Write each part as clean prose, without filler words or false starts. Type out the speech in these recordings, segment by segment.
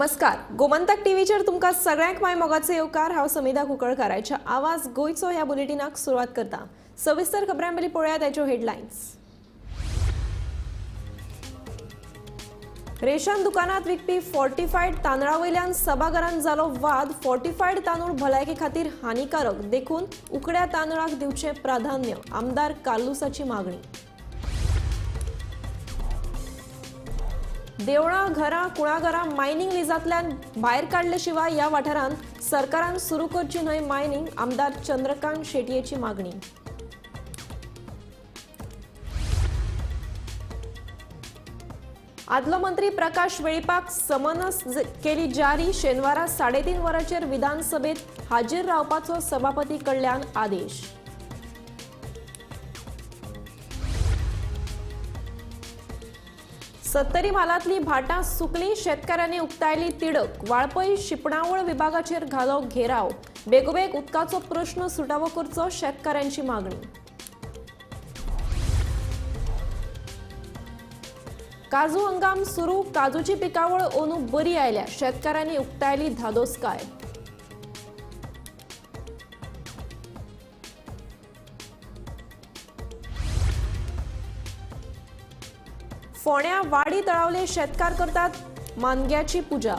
नमस्कार, गोमंतक टीव्हीचेर तुमकां सगळ्यांक माय मोगाचो येवकार. हांव समिधा कुंकळकाराच्या आवाज गोंयचो ह्या बुलेटिनाक सुरवात करता. सविस्तर खबरां पयलीं पळोवया ताच्यो हेडलायन्स. रेशन दुकानात विकपी फोर्टिफायड तांदळा वयल्यान सभाघरांत जालो वाद. फोर्टिफायड तांदूळ भलायके खातीर हानिकारक देखून उकड्या तांदळाक दिवचें प्राधान्य, आमदार कार्लुसाची मागणी. देवळां, घरां, कुळागरां मायनिंग लिजांतल्यान भायर काडले शिवाय ह्या वाठारांत सरकारान सुरू करची न्हय मायनिंग, आमदार चंद्रकांत शेटयेची मागणी. आदलो मंत्री प्रकाश वेळीपाक समनस केली जारी. शेनवारा 3:30 वरांचेर विधानसभेत हाजीर रावपाचो सभापती कडल्यान आदेश. सत्तरी म्हालांतली भाटां सुकली, शेतकारांनी उक्तायली तिडक. वाळपय शिंपणावळ विभागाचेर घालो घेराव. बेगोबेग उदकाचो प्रश्न सुटावो करचो, शेतकारांची मागणी. काजू हंगाम सुरू, काजूची पिकावळ ओनू बरी आयल्या, शेतकारांनी उक्तायली धादोसकाय. फोण्या वाडी तळावले शेतकार करतात मानग्याची पूजा.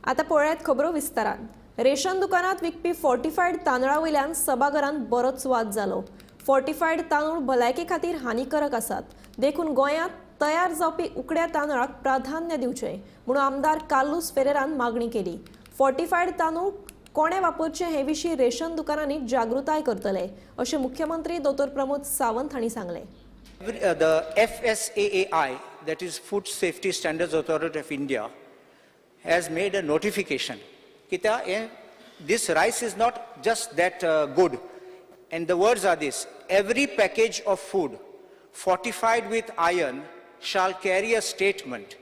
आता पळयात खबरो विस्तारान. रेशन दुकानात विकपी फोर्टिफायड तांदळा वयल्यान सभाघरांत बरोच वाद जालो. फोर्टिफायड तांदूळ भलायके खातीर हानिकारक आसात देखून गोंयांत तयार जावपी उकड्या तांदळाक प्राधान्य दिवचें म्हणून आमदार कार्लुस फेरेरान मागणी केली. फोर्टिफायड तांदूळ कोणे वापरचे हे विशीं रेशन दुकानांनी जागृताय करतले अशें मुख्यमंत्री दोतोर प्रमोद सावंत हांणी सांगलें. The FSAAI, that is Food Safety Standards Authority of India, has made a notification. कित्याक this rice is not just that good. And the words are this: every package of food fortified with iron shall carry a statement.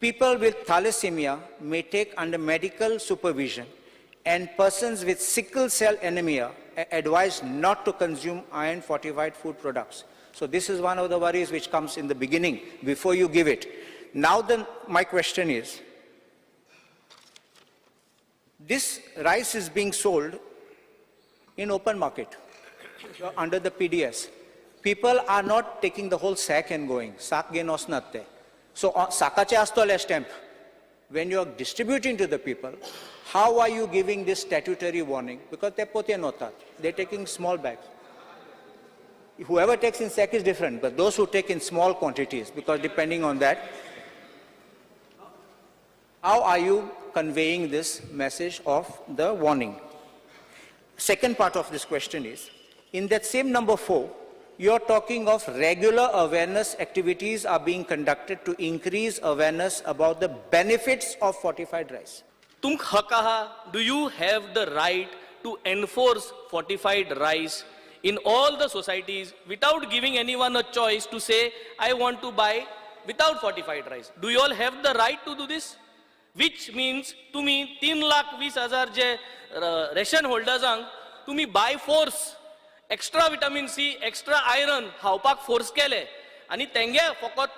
People with thalassemia may take under medical supervision, and persons with sickle cell anemia are advised not to consume iron fortified food products. So this is one of the worries which comes in the beginning before you give it. Now then, my question is, this rice is being sold in open market under the PDS. People are not taking the whole sack and going. Sack घेवन वचनात ते. So साकाचे आसतले stamp. When you are distributing to the people, how are you giving this statutory warning? Because ते पोतयेन वतात. They are taking small bags. Whoever takes in sack is different, but those who take in small quantities, because depending on that, how are you conveying this message of the warning? Second part of this question is, in that same number 4, you are talking of regular awareness activities are being conducted to increase awareness about the benefits of fortified rice. तुमकां हक आहा, do you have the right to enforce fortified rice in all the societies without giving anyone a choice to say, I want to buy without fortified rice? Do you all have the right to do this? Which means तुम्ही 3,20,000 जे ration होल्डर्सांक तुम्ही by force extra vitamin C, extra iron खावपाक force केले आनी तेंगे फकत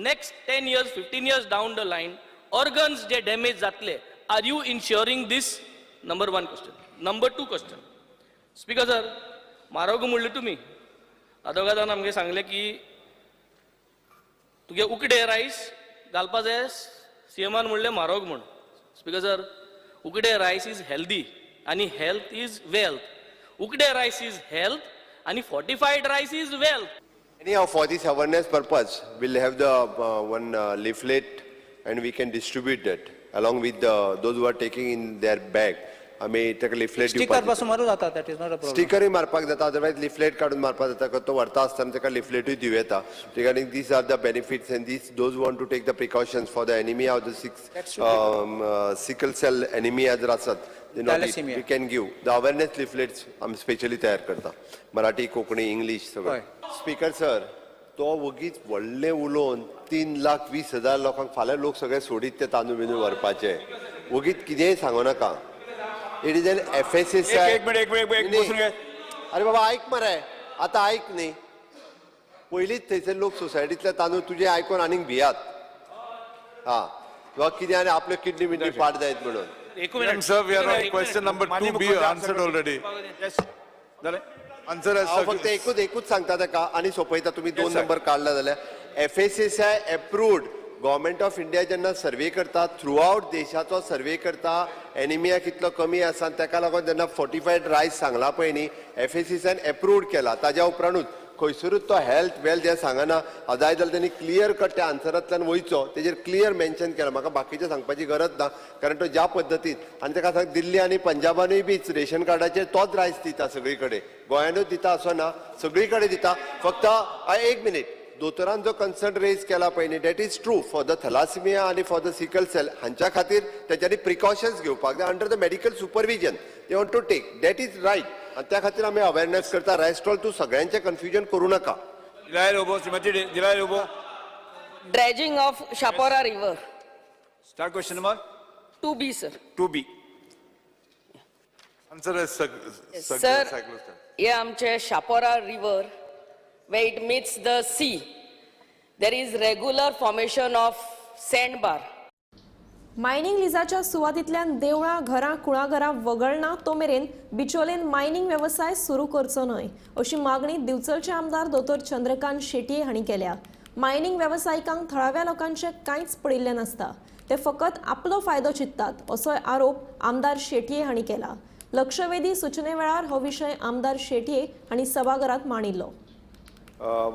next 10 years 15 years down the line organs J damage जातले. Are you ensuring this? Number 1 question. Number 2 question, speaker sir, म्हारोग म्हणले तुमी आदोगादान आमगे सांगलें की तुगे उकडे रायस घालपा जाय. सीएमान म्हणलें म्हारोग म्हूण. स्पीकर सर, उकडे रायस is healthy आनी हेल्थ is wealth. उकडे rice is health आनी fortified rice is wealth. Anyhow, for this awareness purpose, we'll have the one leaflet and we can distribute that along with those who are taking in their bag. आमी ताका leaflet sticker पासून मारू जाता, that is not a problem. स्टिकरूय मारपाक जाता, otherwise leaflet काडून मारपाक जाता. तो व्हरता आसतना ताका लिफलेटूय दिवं येता regarding these are the benefits and these those want to take the precautions for the anemia or the sickle cell anemia जर आसत, Thalassemia. We can give the awareness leaflets. आमी स्पेशली तयार करता, मराठी, कोंकणी, इंग्लीश सगळें. स्पीकर सर, तो वगीच व्हडलें उलोवन 3,20,000 लोकांक फाल्यां लोक सगळे सोडीत ते तांदूळ बिंदूळ व्हरपाचे. वगीच कितेंय सांगू नाका. It is an FSSAI. एक मिनिट, एक मिनिट, एक बसून घे. अरे बाबा ऐक मरे, आता ऐक न्ही. पयलींच थंयसर लोक सोसायटींतले तांदूळ तुजे आयकून आनीक भियात. हा, तुका कितें आनी आपल्यो किडनी बिडनी पाड जायत म्हणून. एक minute. Sir, we are on question number माननीय 2B मुख्यमंत्री, answered already. Yes. जालें. Answer has. हांव फक्त एकूच एकूच सांगता ताका आनी सोंपयता. तुमी दोन sir. Number काडला जाल्यार FSSAI approved, government of India जेन्ना सर्वे करता, थ्रू आवट देशाचो सर्वे करता, एनिमिया कितलो कमी आसा आनी ताका लागून जेन्ना फोर्टिफायड रायस सांगला पळय न्ही, एफएसएसआयन एप्रूव्ड केला. ताज्या उपरांतूच खंयसरूच तो हेल्थ वेल्थ हें सांगना. हांव जाय जाल्यार तेणी क्लियर कट त्या आन्सरांतल्यान वयचो, तेजेर क्लियर मेन्शन केला. म्हाका बाकीचें सांगपाची गरज ना, कारण तो ज्या पद्दतीन आनी ताका सांग, दिल्ली आनी पंजाबानूय बी रेशन कार्डाचेर तोच रायस दिता सगळी कडेन. गोंयानूच दिता असो ना, सगळी कडेन दिता. फक्त एक मिनीट, दोतोरान जो कन्सर्न रेज केला पळय न्ही, that is true for the thalassemia आनी फॉर the sickle sell. हांच्या खातीर तेच्यांनी प्रिकॉशन्स घेवपाक जाय under the medical supervision they want to take, that is right. आनी त्या खातीर आमी अवेरनेस करता. रायस्ट्रॉल तूं सगळ्यांचें कन्फ्युजन करूं नाका. Delilah Lobo, Shrimati Delilah Lobo. Dredging of Chapora River. Start question number 2B, sir. 2B. Answer has. Sir, हे आमचे Chapora river where it meets the sea, there is regular formation of sandbar. Mining लिजाच्या सुवातींतल्यान देवळां, घरां, कुळागरां वगळना तो मेरेन बिचोलेन mining वेवसाय सुरू करचो न्हय अशी मागणी दिवचलचे आमदार दोतोर चंद्रकांत शेटये हांणी केल्या. मायनिंग वेवसायिकांक थळाव्या लोकांचें कांयच पडिल्लें नासता, ते फकत आपलो फायदो चिंततात असोय आरोप आमदार शेटये हांणी केला. लक्षवेधी सुचने वेळार हो विशय आमदार शेटये हांणी सभाघरांत मांडिल्लो.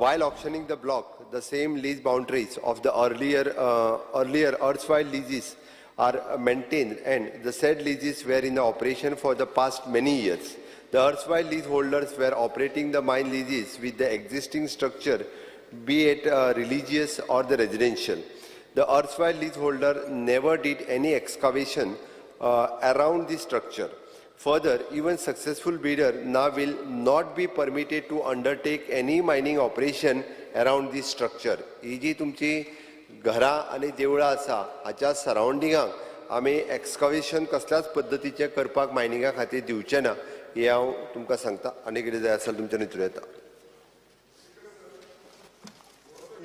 While auctioning the block, the same lease boundaries of the earlier erstwhile leases are maintained, and the said leases were in operation for the past many years. The erstwhile leaseholders were operating the mine leases with the existing structure, be it religious or the residential. The erstwhile leaseholder never did any excavation around the structure. Further, even successful bidder now will not be permitted to undertake any mining operation around this structure. ही जी तुमची घरां आनी देवळां आसा हाच्या सरावंडिंगाक आमी excavation कसल्याच पद्दतीचें करपाक मायनिंगा खातीर दिवचें ना, हें हांव तुमकां सांगता. आनी कितें जाय आसल्यार तुमच्यान विचारूं येता.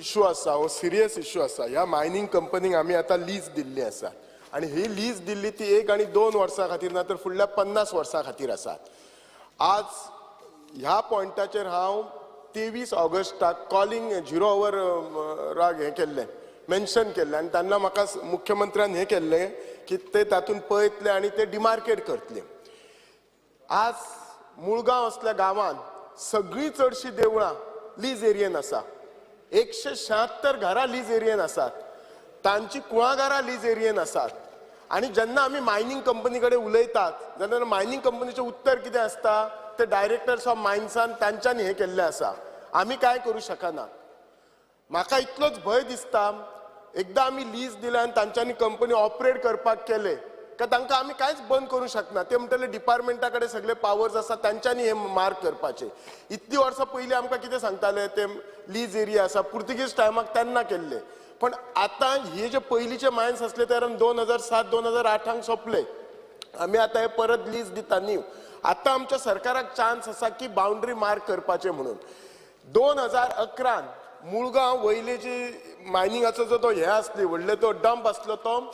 इशू आसा, हो सिरियस इशू आसा. ह्या मायनींग कंपनीक आमी आतां लीज दिल्ली आसा आनी ही लीज दिल्ली ती 1 आनी 2 वर्सां खातीर ना, तर फुडल्या 50 वर्सां खातीर आसात. आज ह्या पॉयंटाचेर हांव 23 ऑगस्टाक कॉलिंग झिरो our राग हें केल्लें, मेन्शन केल्लें आनी तेन्ना म्हाका मुख्यमंत्र्यान हें केल्लें की ते तातूंत पळयतले आनी ते डिमार्केट करतले. आज मुळगांव असल्या गांवांत सगळीं चडशीं देवळां लीज एरियेन आसा. 176 घरां लीज एरियेन आसात, तांची कुळागरां लीज एरियेन आसात. आनी जेन्ना आमी मायनींग कंपनी कडेन उलयतात जाल्यार मायनींग कंपनीचें उत्तर कितें आसता? ते डायरेक्टर्स ऑफ मायन्सान तांच्यांनी हें केल्लें आसा, आमी कांय करूं शकना. म्हाका इतलोच भंय दिसता, एकदां आमी लीज दिल्या आनी तांच्यांनी कंपनी ऑपरेट करपाक केले काय तांकां आमी कांयच बंद करूंक शकना. ते म्हणटले डिपार्टमेंटा कडेन सगळे पावर्स आसा, तांच्यांनी हे मार्क करपाचे. इतलीं वर्सां पयलीं आमकां कितें सांगताले ते, लीज एरिया आसा, पुर्तुगीज टायमाक तेन्ना केल्ले. पण आतां हे जे पयलींचे मायन्स आसले ते 2007 2008 सोंपले. आमी आतां हे परत लीज दिता न्यू. आतां आमच्या सरकाराक चान्स आसा की बाउंड्री मार्क करपाचे म्हणून. 2011 मुळगांव वयली जी मायनिंगाचो जो तो हे आसली, व्हडले तो डंप आसलो, तो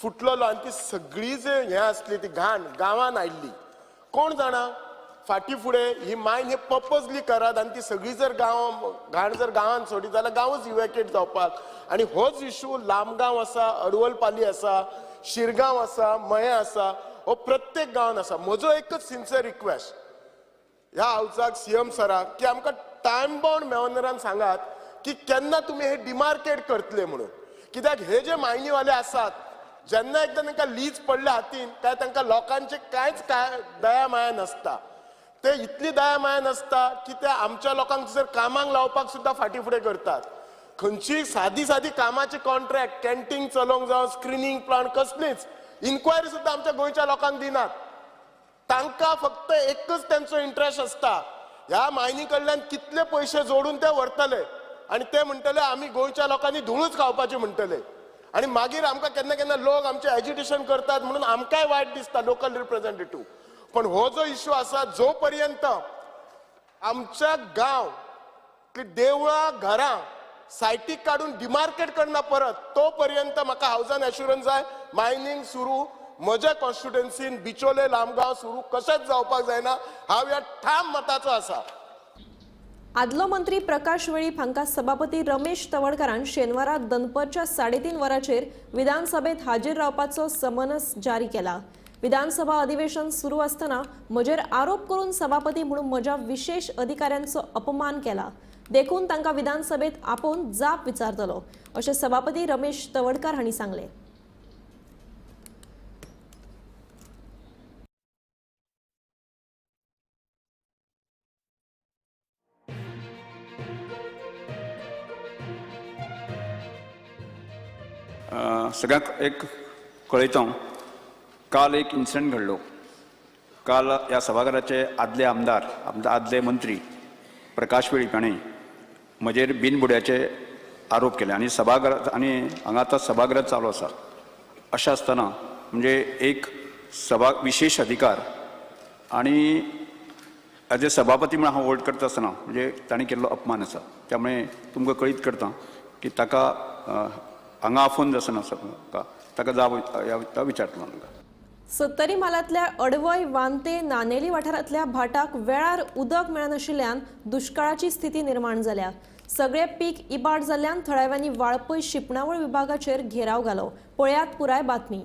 फुटलेलो आनी ती सगळी जे हें आसली ती घाण गांवान आयिल्ली. कोण जाणा, फाटीं फुडें ही मायन हे पर्पजली करात आनी ती सगळी जर गांव घाण जर गांवान सोडीत जाल्यार गांवच इवॅक्युएट जावपाक. आनी होच इशू लामगांव आसा, अडवलपाली आसा, शिरगांव आसा, मयें आसा, हो प्रत्येक गांवान आसा. म्हजो एकच सिन्सियर रिक्वेस्ट ह्या हावजाक, सीएम सराक, की आमकां टायम बाउंड मॅनरान सांगात की केन्ना तुमी हे डिमार्केट करतले म्हणून. कित्याक हे जे मायनीवाले आसात, जेन्ना एकदां तांकां लीज पडल्या हातीन काय तांकां लोकांचे कांयच काय दया माया नासता. ते इतली दया माया नासता की ते आमच्या लोकांक जर कामाक लावपाक सुद्दां फाटीं फुडें करतात. खंयची सादी सादी कामाची कॉन्ट्रॅक्ट, कॅन्टीन चलोवंक जावं, स्क्रिनींग प्लांट, कसलीच इन्क्वायरी सुद्दां आमच्या गोंयच्या लोकांक दिनात. तांकां फक्त एकच तेंचो इंट्रस्ट आसता, ह्या मायनी कडल्यान कितले पयशे जोडून ते व्हरतले आनी ते म्हणटले आमी गोंयच्या लोकांनी धुळूच खावपाची म्हणटले. आनी मागीर आमकां केन्ना केन्ना लोक आमचे एजिटेशन करतात म्हणून आमकांय वायट दिसता लोकल रिप्रेझेंटेटिव्ह. पण हो जो इश्यू आसा जो पर्यंत आमच्या गांव देवळां घरां सायटीक काडून डिमार्केट करना परत तो पर्यंत म्हाका हावजान एश्युरन्स जाय मायनींग सुरू म्हज्या कॉन्स्टिट्युएन्सीन बिचोले लामगांव सुरू कशेंच जावपाक जायना हांव ह्या ठाम मताचो आसा. आदलो मंत्री प्रकाश वेळीप हांकां सभापती रमेश तवडकारान शेनवारा दनपरच्या 3:30 वरांचेर विधानसभेत हाजीर रावपाचो समनस जारी केला. विधानसभा अधिवेशन सुरू आसतना म्हजेर आरोप करून सभापती म्हणून म्हज्या विशेष अधिकाऱ्यांचो अपमान केला देखून तांकां विधानसभेत आपोवन जाप विचारतलो अशें सभापती रमेश तवडकार हांणी सांगलें. सगळ्यांक एक कळयता हांव, काल एक इन्सिडंट घडलो. काल ह्या सभाघराचे आदले आमदार आदले मंत्री प्रकाश वेळीप हांणी म्हजेर बिनबुड्याचे आरोप केले आनी सभाघरात आनी हांगा आतां सभागृह चालू आसा. अशें आसतना म्हणजे एक सभा विशेष अधिकार आनी एज ए सभापती म्हणून हांव होल्ड करता आसतना म्हणजे तांणी केल्लो अपमान आसा. त्यामुळे तुमकां कळीत करता की ताका हांगा आफोवन आसना ताका जाप विचारतलो हांगा. सत्तरी म्हालांतल्या अडवय वांते नानेली वाठारांतल्या भाटाक वेळार उदक मेळनाशिल्ल्यान दुश्काळाची स्थिती निर्माण जाल्या. सगळे पीक इबाड जाल्ल्यान थळाव्यांनी वाळपय शिंपणावळ विभागाचेर घेराव घालो. पळयात पुराय बातमी.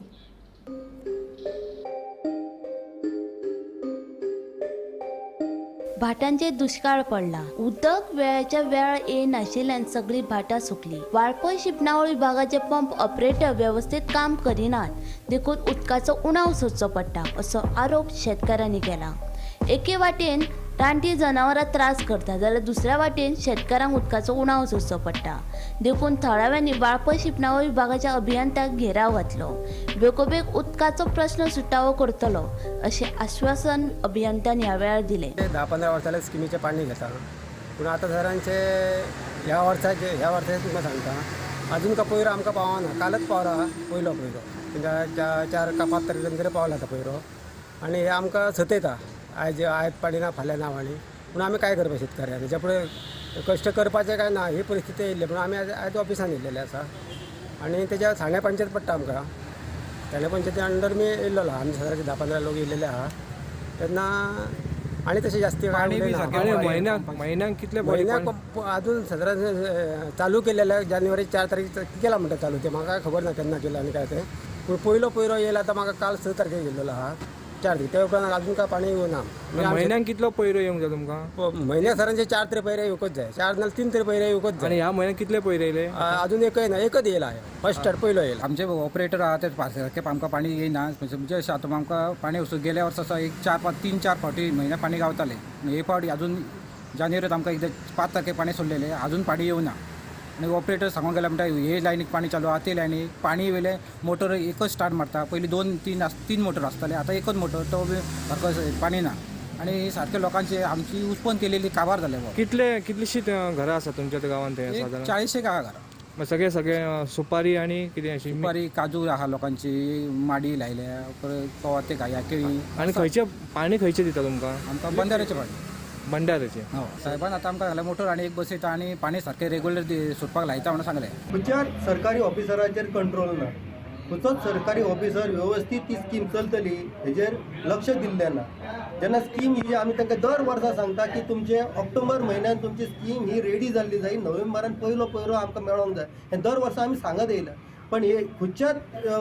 भाटांचेर दुश्काळ पडला. उदक वेळाच्या वेळार येनाशिल्ल्यान सगळी भाटां सुकली. वाळपय शिंपणावळ विभागाचे पंप ऑपरेटर वेवस्थीत काम करिनात देखून उदकाचो उणाव सोदचो पडटा असो आरोप शेतकारांनी केला. एके वाटेन रानटी जनावरां त्रास करता जाल्यार दुसऱ्या वाटेन शेतकारांक उदकाचो उणाव सोदचो पडटा देखून थळाव्यांनी वाळपय शिंपणावळ विभागाच्या अभियंत्याक घेराव घातलो. बेगोबेग उदकाचो प्रश्न सुटावो करतलो अशें आश्वासन अभियंत्यान ह्या वेळार दिलें. 10-15 वर्सां स्किमीचें पाणी घेता पूण आतां सरांचे ह्या वर्साचे तुमकां सांगता अजून का पयरो आमकां पावना. कालच पावला पयलो पयरो 4 का 5 तारखेर तरी पावला आतां पयरो आनी हे आमकां सतयता आयज आयज पाणी ना फाल्यां ना पाणी. पूण आमी काय करपाचें शेतकऱ्यांनी तेच्या फुडें कश्ट करपाचें काय ना ही परिस्थिती येयल्ली. पूण आमी आयज ऑफिसान येयल्लेले आसा आनी तेच्या सांग्या पंचायत पडटा आमकां. सांग्या पंचायती अंडर मी येयल्लो आहा आमी सगळे 10-15 लोक येयल्लेले आहा तेन्ना आनी तशें जास्ती म्हयन्याक कितले म्हयन्याक अजून सादारण चालू केलेले जानेवारी 4 तारीख केला म्हणटा चालू ते म्हाका खबर ना केन्ना केलं आनी काय तें. पूण पयलो पयरो येयला आतां म्हाका काल 6 तारखेक येयल्लो आहा 4 तारीख त्या उपरांत अजून काय पाणी येवना. म्हयन्याक कितलो पयरो येवंक जाय तुमकां? म्हयन्याक सरांचे 4 तरी पयरे येवकच जाय, 4 नाल्यार 3 तरी पयरे येवकच जाय. आनी ह्या म्हयन्याक कितले पयरे येयले? अजून एकय ना, एकच येयला फर्स्ट स्टार्ट पयलो येयला. आमचे ऑपरेटर आहा ते सारकें आमकां पाणी येयना. म्हणजे अशें आतां आमकां पाणी वचून गेल्या वर्सा असो एक 3-4 फावटी म्हयन्याक पाणी गावतालें. हे फावटी अजून जानेवारीत आमकां एकदां 5 तारखेक पाणी सोडलेलें अजून पाणी येवना. आनी ऑपरेटर सांगूंक गेल्यार म्हणटा हे लायनीक पाणी चालू आहा ते लायनीक पाणी वेले मोटर एकच स्टार्ट मारता. पयलीं 2-3 मोटर आसताले आतां एकच मोटर तो बी सारको पाणी ना. आनी सारके लोकांचे आमची उत्पन्न केलेली काबार जाले. कितलीशीं घरां आसा तुमच्या गांवांत? 40 आहा घरां. सगळे सगळे सुपारी आनी कितें अशी? सुपारी काजू आहा लोकांची, माडी लायल्या, परत कवाथे घाया केळी. आनी खंयचें पाणी खंयचें दिता तुमकां? आमकां बंदाऱ्याचें पाणी. बंडाऱ्याचें. हो साहेबान आतां आमकां सांगलें मोटर आनी एक बसयता आनी पाणी सारकें रेगुलर सोडपाक लायता म्हणून सांगलें. खंयच्याच सरकारी ऑफिसराचेर कंट्रोल ना, खंयचोच सरकारी ऑफिसर वेवस्थीत ती स्कीम चलतली हेजेर लक्ष दिल्लें ना. जेन्ना स्कीम ही आमी तांकां दर वर्सा सांगता की तुमचे ऑक्टोबर म्हयन्यान तुमची स्कीम ही रेडी जाल्ली जाय, नोव्हेंबरान पयलो पयरो आमकां मेळोंक जाय हें दर वर्सा आमी सांगत येयल्या. पण हे खंयच्याच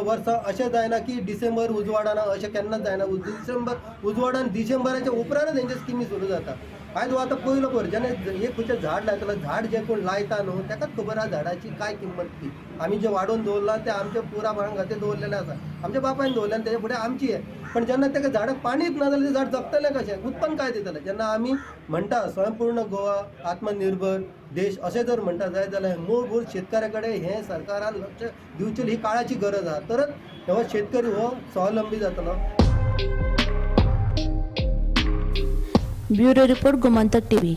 वर्सा अशें जायना की डिसेंबर उजवाडाना, अशें केन्नाच जायना. डिसेंबर उजवाडान डिसेंबराच्या उपरांतच हेंचे स्किमी सुरू जाता. आयज हो आतां पयलो पयर जेन्ना एक खंयचें झाड लायतलो, झाड जें कोण लायता न्हू ताकाच खबर आहा झाडाची काय किंमत ती. आमी जें वाडोवन दवरलां तें आमच्या पुरापणां खातीर दवरलेलें आसा, आमच्या बापायन दवरलें आनी तेच्या फुडें आमची हें. पण जेन्ना ताका झाडाक पाणीच ना जाल्यार तें झाड जगतलें कशें, उत्पन्न काय दितलें? जेन्ना आमी म्हणटा स्वयंपूर्ण गोवा, आत्मनिर्भर देश अशें जर म्हणटा जायत जाल्यार मूळभूत शेतकऱ्या कडेन हें सरकारान लक्ष दिवचें ही काळाची गरज आहा, तरच हो शेतकरी हो स्वावलंबी जातलो. Bureau report, Gomantak TV.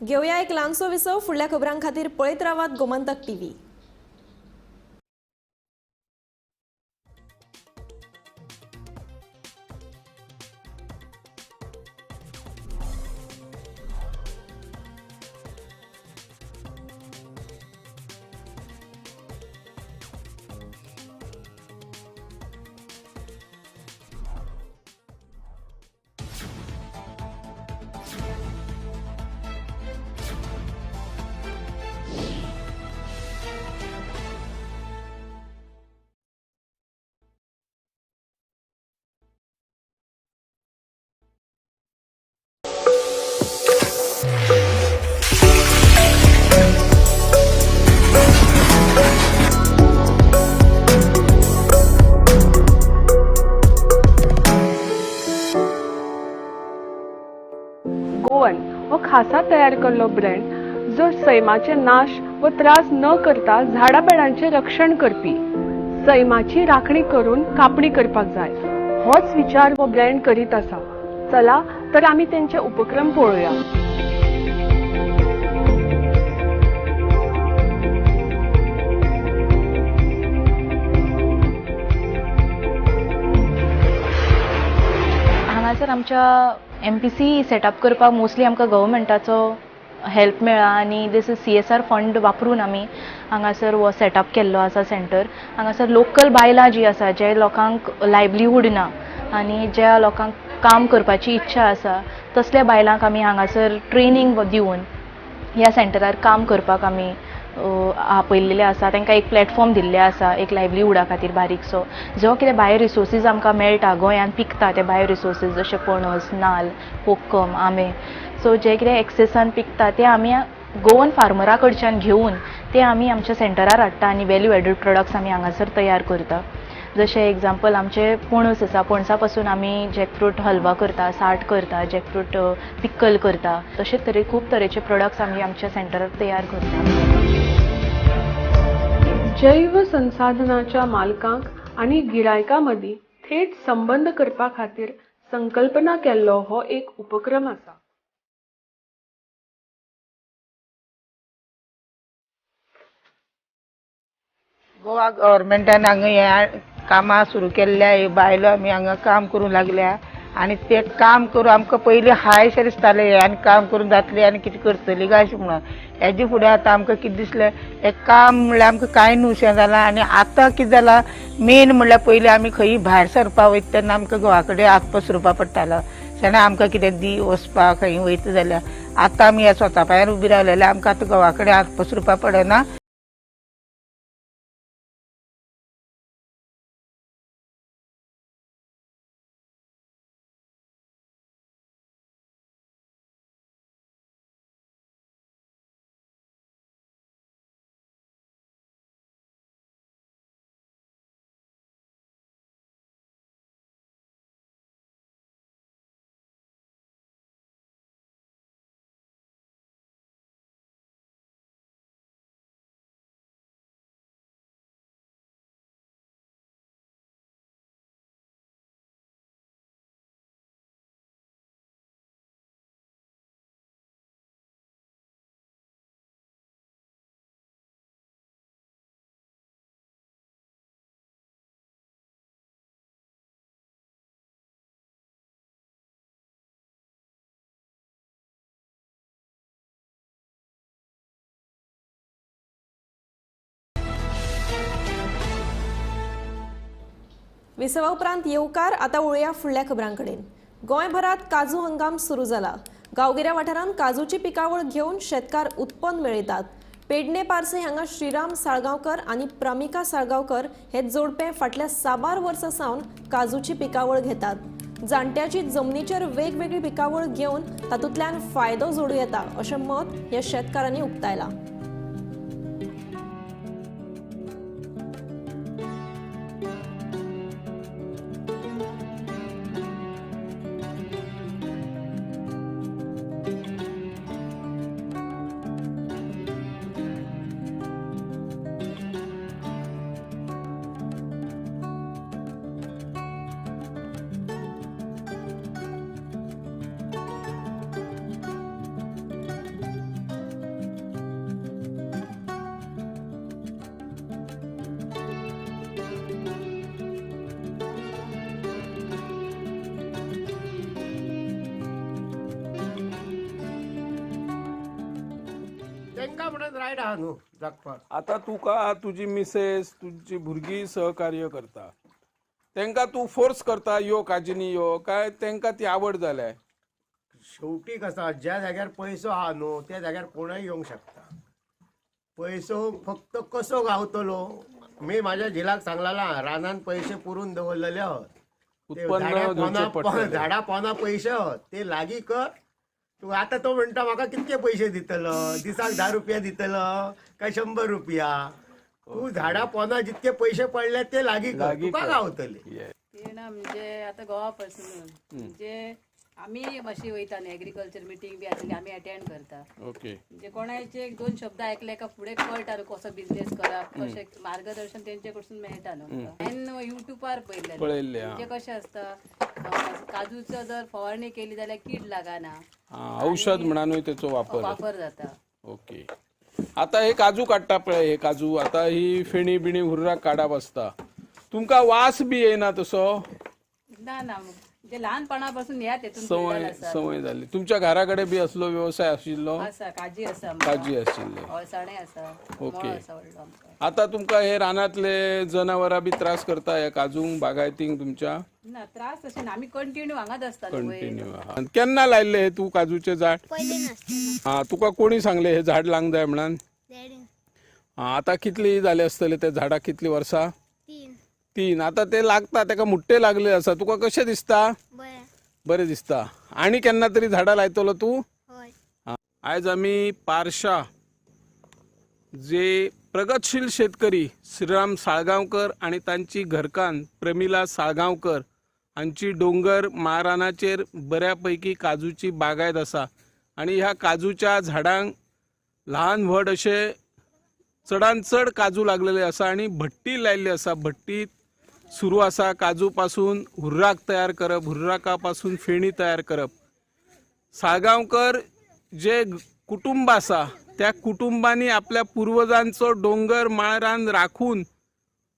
घेवया एक ल्हानसो विसव. फुडल्या खबरां खातीर पळयत रावात गोमंतक टीव्ही. गोवन हो खासा तयार केल्लो ब्रँड जो सैमाचे नाश व त्रास न करता झाडां पेडांचें रक्षण करपी, सैमाची राखणी करून कापणी करपाक जाय होच विचार हो ब्रँड करीत आसा. चला तर आमी तेंचे उपक्रम पळोवया. हांगासर आमच्या MPC setup करपाक मोस्टली आमकां गव्हर्मेंटाचो हेल्प मेळ्ळा आनी this is CSR fund वापरून आमी हांगासर हो सेटअप केल्लो आसा सेंटर. हांगासर लोकल बायलां जी आसा, जे लोकांक लायवलीहूड ना आनी ज्या लोकांक काम करपाची इच्छा आसा तसल्या बायलांक आमी हांगासर ट्रेनींग दिवन ह्या सेंटरार काम करपाक आमी आपयल्लेले आसा. तांकां एक प्लॅटफॉर्म दिल्ले आसा एक लायवलीहुडा खातीर बारीकसो, जो कितें बायो रिसोर्सीस आमकां मेळटा गोंयांत पिकता ते बायो रिसोर्सीस जशे पणस, नाल्ल, कोकम, आंबे, सो जे कितें एक्सेसान पिकता ते आमी गोवन फार्मरा कडच्यान घेवन ते आमी आमच्या सेंटरार हाडटा आनी वेल्यू एडीड प्रोडक्ट्स आमी हांगासर तयार करता. जशें एग्जाम्पल आमचे पणस आसा, पणसा पासून आमी जॅकफ्रूट हलवा करता, साठ करता, जॅकफ्रूट पिक्कल करता. तशेंच तरे खूब तरेचे प्रोडक्ट्स आमी आमच्या सेंटरार तयार करता. जैव संसाधनाच्या मालकांक आनी गिरायकां मदीं थेट संबंद करपा खातीर संकल्पना केल्लो हो एक उपक्रम आसा. गोवा गव्हर्मेंटान हांगा हें कामां सुरू केल्ल्या, बायलो आमी हांगा काम करूंक लागल्या आनी ते काम करून आमकां पयलीं हाय अशें दिसतालें हें आनी काम करून जातलें आनी कितें करतली काय अशें म्हणून. हेजे फुडें आतां आमकां कितें दिसलें हें काम म्हणल्यार आमकां कांय न्हूशें जालां. आनी आतां कितें जालां मेन म्हणल्यार पयलीं आमी खंयी भायर सरपा वयता तेन्ना आमकां घोवा कडेन हात पसरुपा पडटालो, तेन्ना आमकां कितें दी वचपाक खंय वयता जाल्यार. आतां आमी ह्या स्वता पांयार उबी रावले जाल्यार आमकां आतां घोवा कडेन हात पसरुपा पडना. विसवा उपरांत येवकार. आतां वळुया फुडल्या खबरांकडेन. गोंयभरात काजू हंगाम सुरू जाला. गांवगिऱ्या वाठारांत काजूची पिकावळ घेवन शेतकार उत्पन्न मेळयतात. पेडणे पार्से हांगा श्रीराम साळगांवकर आनी प्रमिका साळगांवकर हे जोडपें फाटल्या साबार वर्सां सावन काजूची पिकावळ घेतात. जाणट्याची जमनीचेर वेगवेगळी पिकावळ घेवन तातूंतल्यान फायदो जोडूं येता अशें मत ह्या शेतकारांनी उक्तायलां. रायट आहा न्हू जगपाक. आतां तुका तुजी मिसेस तुजी भुरगीं सहकार्य करता, तांकां तूं फोर्स करता यो काजीनी यो, काय तांकां ती आवड जाल्या? शेवटी कसा ज्या जाग्यार पयसो आहा न्हू त्या जाग्यार कोणूय येवंक शकता. पयसो फक्त कसो गावतलो. मी माझ्या झिलाक सांगला रानान पैसे पुरून दवरलेले आहोत, उत्पन्न झाडा पोना पैसे आहोत ते लागी कर तू. आता तो म्हणटा म्हाका कितके पैसे दितलो, दिसाक 10 रुपया दितलो काय 100 रुपया. तू झाडा पोना जितके पैसे पडले ते लागी कर, तुका गावतले. ते ना म्हणजे आता गोवा पर्सनल म्हणजे आमी अशी वयता न्ही एग्रीकल्चर मिटींग बी आसली आमी अटेंड करता. ओके. म्हणजे कोणाचे एक दोन शब्द आयकले का फुडें कळटा न्हू कसो बिझनेस करप, कशें मार्गदर्शन तेंचे कडसून मेळटा न्हू. हांवें युट्यूबार पळयल्लें म्हणजे कशें आसता काजूचो जर फवारणी केली जाल्यार कीड लागना, औषध म्हणूनय तेचो वापर जाता. ओके. आता हे काजू काडटा पळय, हे काजू आता ही फेणी बिणी हुर्राक काडप आसता, तुमकां वास बी येयना तसो? ना ना, म्हणजे लहानपणापासून ह्या तेतून संवय जाली. तुमच्या घरा कडेन बी असलो वेवसाय आशिल्लो? आसा, काजी आसा, काजी आशिल्ले, अळसाणे आसा. ओके. आता तुमकां हे रानांतले जनावरां बी त्रास करता ह्या काजूंक बागायतींक तुमच्या? ना त्रास तशें ना, आमी कंटिन्यू हांगाच आसता. कंटिन्यू. केन्ना लायल्ले हे तूं काजूचें झाड? हा, तुका कोणी सांगले हे झाड लावंक जाय म्हणून? आतां कितली जाले आसतले ते झाडाक, कितली वर्सां? 3. आता ते लागता तेका मुट्टे लागले आसा, तुका कशें दिसता? बरें दिसता. आनी केन्ना तरी झाडां लायतलो तूं? आयज आमी पारशा जे प्रगतशील शेतकरी श्रीराम साळगांवकर आनी तांची घरकान्न प्रमिला साळगांवकर हांची डोंगर माळरानाचेर बऱ्या पैकी काजूची बागायत आसा आनी ह्या काजूच्या झाडांक ल्हान व्हड अशे चडान चड काजू लागलेले आसा आनी भट्टी लायिल्ली आसा. भट्टी सुरू आसा काजू पासून हुर्राक तयार करप, हुर्राका पासून फेणी तयार करप. साळगांवकर जे कुटुंब आसा त्या कुटुंबांनी आपल्या पुर्वजांचो डोंगर माळरान राखून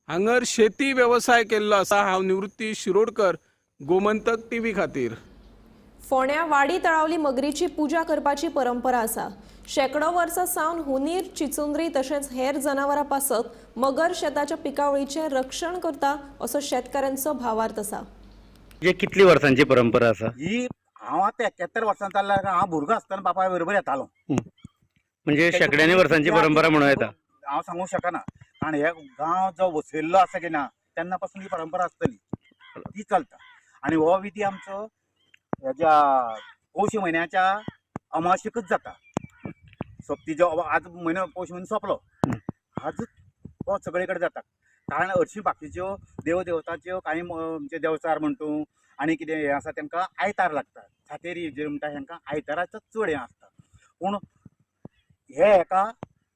हांगर शेती वेवसाय केल्लो आसा. हांव निवृत्ती शिरोडकर, गोमंतक टीव्ही खातीर. फोंड्या वाडी तळावली मगरीची पूजा करपाची परंपरा आसा. शेकडो वर्सां सावन हुनीर, चिचुंद्री तशेंच हेर जनावरां पासत मगर शेताच्या पिकावळीचें रक्षण करता असो शेतकारांचो भावार्थ आसा. जे कितली वर्सांची परंपरा आसा ही? हांव आतां 71 वर्सां चल्ला. हांव भुरगो आसतना बापाय बरोबर येतालो. म्हणजे शेकड्यांनी वर्सांची परंपरा म्हणूं येता. हांव सांगूंक शकना, कारण हे गांव जो वसयल्लो आसा की ना तेन्ना पासून ही परंपरा आसतली, ती चलता. आनी हो विधी आमचो हेज्या पौष म्हयन्याच्या अमावशेकच जाता. सोंपती जो आज म्हयनो पौष म्हयनो सोंपलो, आज हो सगळे कडेन जाता. कारण हरशीं बाकीच्यो देव देवताच्यो कांय म्हणजे देवचार म्हणटू आनी कितें हें आसा तेंकां आयतार लागता. सातेरी जे म्हणटा हेंकां आयताराचो चड हें आसता. पूण हे हेका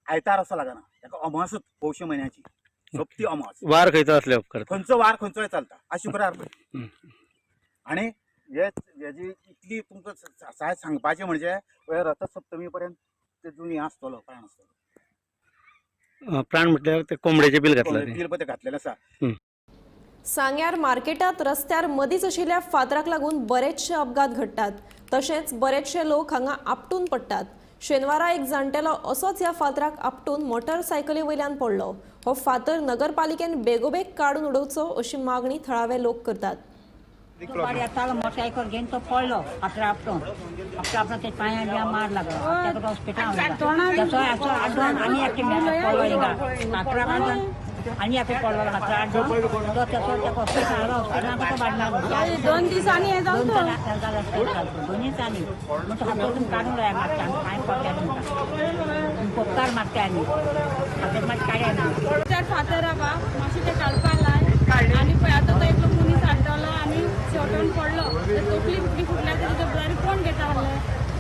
आयतार असो लागना, हेका अमावसूच पौष म्हयन्याची सोंपती अमावस. वार खंयचो आसले उपकारता, खंयचो वार खंयचोय चलता, आज शुक्रार. आनी हे हेजी इतली तुमकां सायज सांगपाचें म्हणजे रथसप्तमी पर्यंत तेजून हें आसतलो, प्राण आसतलो. प्राण म्हटल्यार ते कोंबडेचें बील घातलें, बील पळय घातलेलें आसा. सांग्यार मार्केटात रस्त्यार मदींच आशिल्ल्या फातराक लागून बरेचशे अपघात घडटात, तशेंच बरेचशे लोक हांगा आपटून पडटात. शेनवारा एक जाणटेलो असोच ह्या फातराक आपटून मोटरसायकली वयल्यान पडलो. हो फातर नगरपालिकेन बेगोबेग काडून उडोवचो अशी मागणी थळावे लोक करतात. येतालो मोटरसायकल घेवन तो पडलो फातरा आपटून, आपटून आपटून ते पांयां बियां मार लागलो. ताका हॉस्पिटलान व्हेलो. असो आड्डून आनी एकटे पडलो हिंगा फातरा आड्डून आनी एकटे पडलो फातरा आड्डून तो तेचो ताका हॉस्पिटलान हाडलो. हॉस्पिटलान तो बाडला 2 दिसांनी हें जावन 2 दिसांनी म्हण तो हातून काडून लाया मागता कांय पडटा तुमकां उपकार मागता आनी फातर मातशें काडया. चार फातर आहा मातशें ते काडपाक लाय आनी पळय आतां तो एकलो मनीस आड्डलो आनी शेवटून पडलो, तकली बुकली फुटल्या तरी जबाबदारी कोण घेता आहले?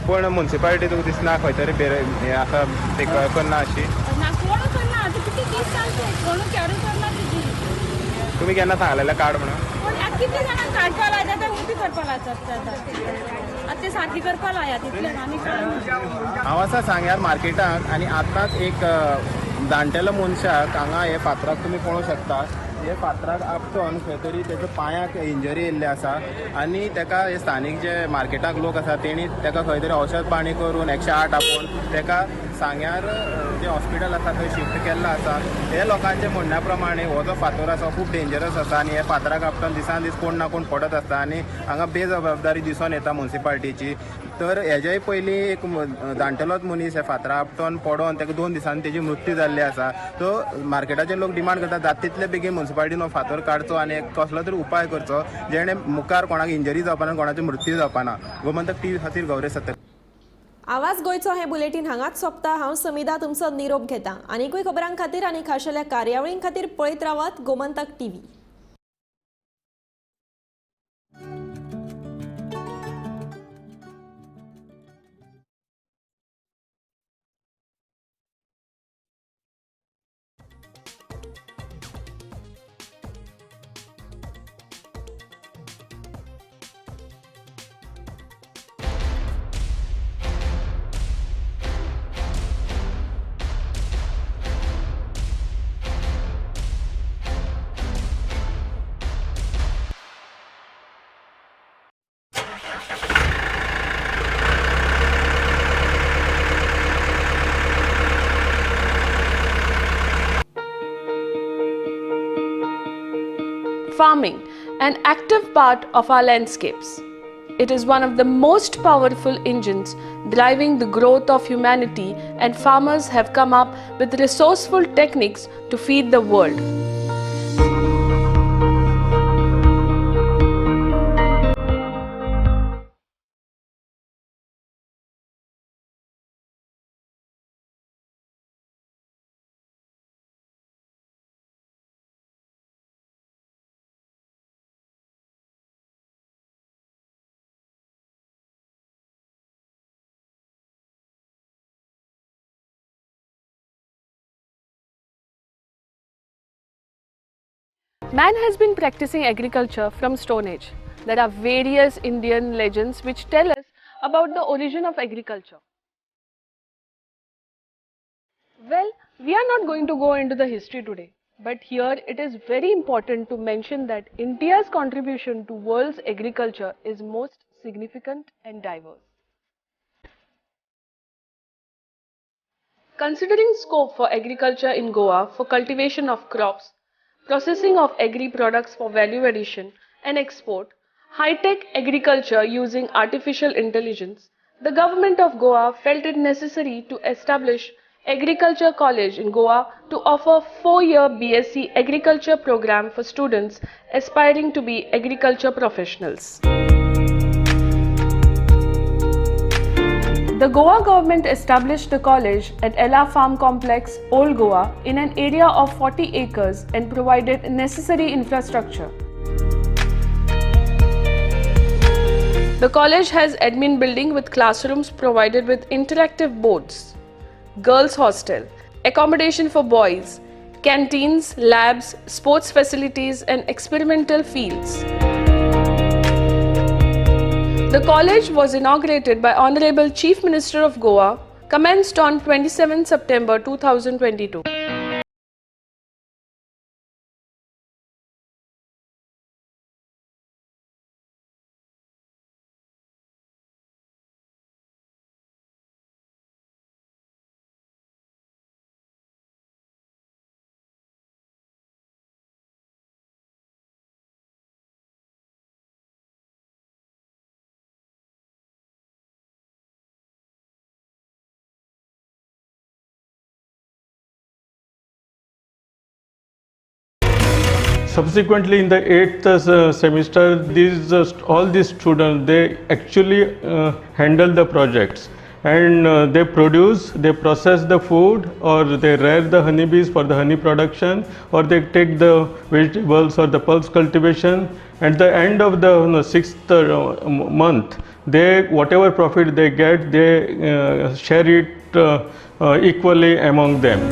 पूण मुन्सिपालिटी तुका दिसना खंय तरी हें आसा ते करना अशी ना, कोण करना. आतां कितले दीस जाले कोण कॅरू करना तिजी. तुमी केन्ना सांगलेलें काड म्हणून? पूण आतां कितले जाणांक काडपा लायता ते उबी करपा लायतात आतां ते सारकी करपा लायात तितले आनी. हांव आसा सांग्यार मार्केटाक आनी आतांच एक जाणटेलो मनशाक हांगा हे फातराक तुमी पळोवंक शकता, हे फातराक आपटून खंय तरी तेच्या पांयाक इंजरी येयल्ली आसा आनी तेका हे स्थानीक जे मार्केटाक लोक आसा तेणी तेका खंय तरी औषध पाणी करून 108 आपोवन तेका सांग्यार जें हॉस्पिटल आसा थंय शिफ्ट केल्लो आसा. हे लोकांचे म्हणण्या प्रमाणे हो जो फातर आसा खूब डेंजरस आसा आनी हे फातराक आपटून दिसान दीस कोण ना कोण पडत आसता आनी हांगा बेजबाबदारी दिसून येता मुन्सिपाल्टीची. तर हेज्याय पयलीं एक जाणटेलोच मनीस हे फातरा आपटून पडोन ताका 2 दिसांनी तेजी मृत्यू जाल्ली आसा. सो मार्केटाचे लोक डिमांड करता जाता तितले बेगीन मुन्सिपाल्टीन हो फातर काडचो आनी एक कसलो तरी उपाय करचो जेणे मुखार कोणाक इंजरी जावपाना, कोणाची मृत्यू जावपाना. गोमंतक टीव्ही खातीर गौरेश सत्तर. आवाज गोंयचो हे बुलेटीन हांगाच सोंपता. हांव समिधा तुमचो निरोप घेता. आनीकूय खबरां खातीर आनी खाशेल्या कार्यावळीं खातीर पळयत रावात Gomantak TV. Farming, an active part of our landscapes. It is one of the most powerful engines driving the growth of humanity, and farmers have come up with resourceful techniques to feed the world. Man has been practicing agriculture from Stone Age. There are various Indian legends which tell us about the origin of agriculture. Well, we are not going to go into the history today, but here it is very important to mention that India's contribution to world's agriculture is most significant and diverse. Considering scope for agriculture in Goa for cultivation of crops, processing of agri products for value addition and export, high-tech agriculture using artificial intelligence, the government of Goa felt it necessary to establish Agriculture College in Goa to offer 4-year BSc Agriculture program for students aspiring to be agriculture professionals. The Goa government established the college at Ella Farm Complex, Old Goa, in an area of 40 acres and provided necessary infrastructure. The college has admin building with classrooms provided with interactive boards, girls hostel, accommodation for boys, canteens, labs, sports facilities and experimental fields. The college was inaugurated by Honorable Chief Minister of Goa, commenced on 27 September 2022. Subsequently, in the 8th semester, these all these students, they actually handle the projects, and they produce, they process the food, or they rear the honeybees for the honey production, or they take the vegetables or the pulse cultivation. At the end of the 6th month, they whatever profit they get, they share it equally among them.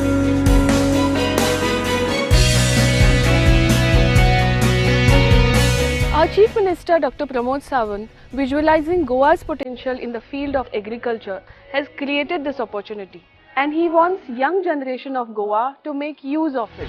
Our Chief Minister Dr. Pramod Sawant, visualizing Goa's potential in the field of agriculture, has created this opportunity, and he wants young generation of Goa to make use of it.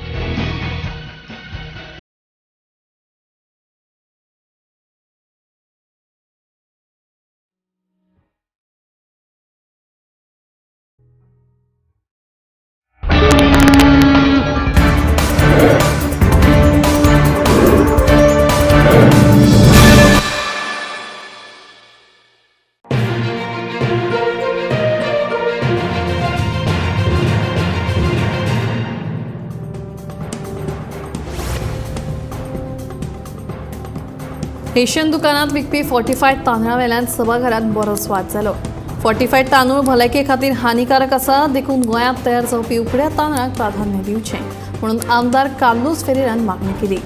Ration दुकानात विकपी fortified तांदळा वेल्यान सभाघरात बरोच वाद जालो. Fortified तांदूळ भलायके खातीर हानिकारक आसा, देखून गोंयांत तयार जावपी उकड्या तांदळाक प्राधान्य दिवचें म्हणून आमदार कार्लूस फेरेरान मागणी केली.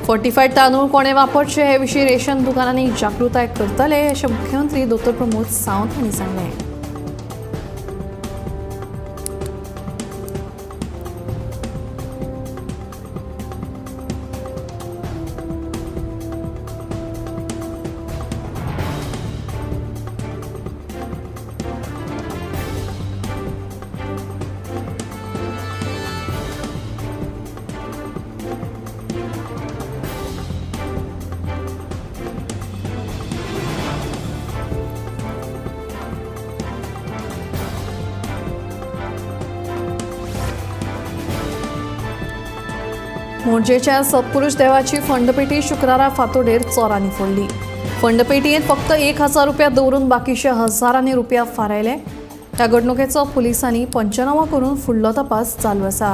फोर्टिफायड तांदूळ कोणे वापरचे हे विशीं रेशन दुकानांनी जागृताय करतले अशें मुख्यमंत्री डॉ प्रमोद सावंत हांणी सांगलें. मोरजेच्या सत्पुरुष देवाची फंडपेटी शुक्रारा फातोडेर चोरांनी फोडली. फंडपेटयेंत फक्त 1000 रुपया दवरून बाकीचे हजारांनी रुपया फारायले. ह्या घडणुकेचो पुलिसांनी पंचनामो करून फुडलो तपास चालू आसा.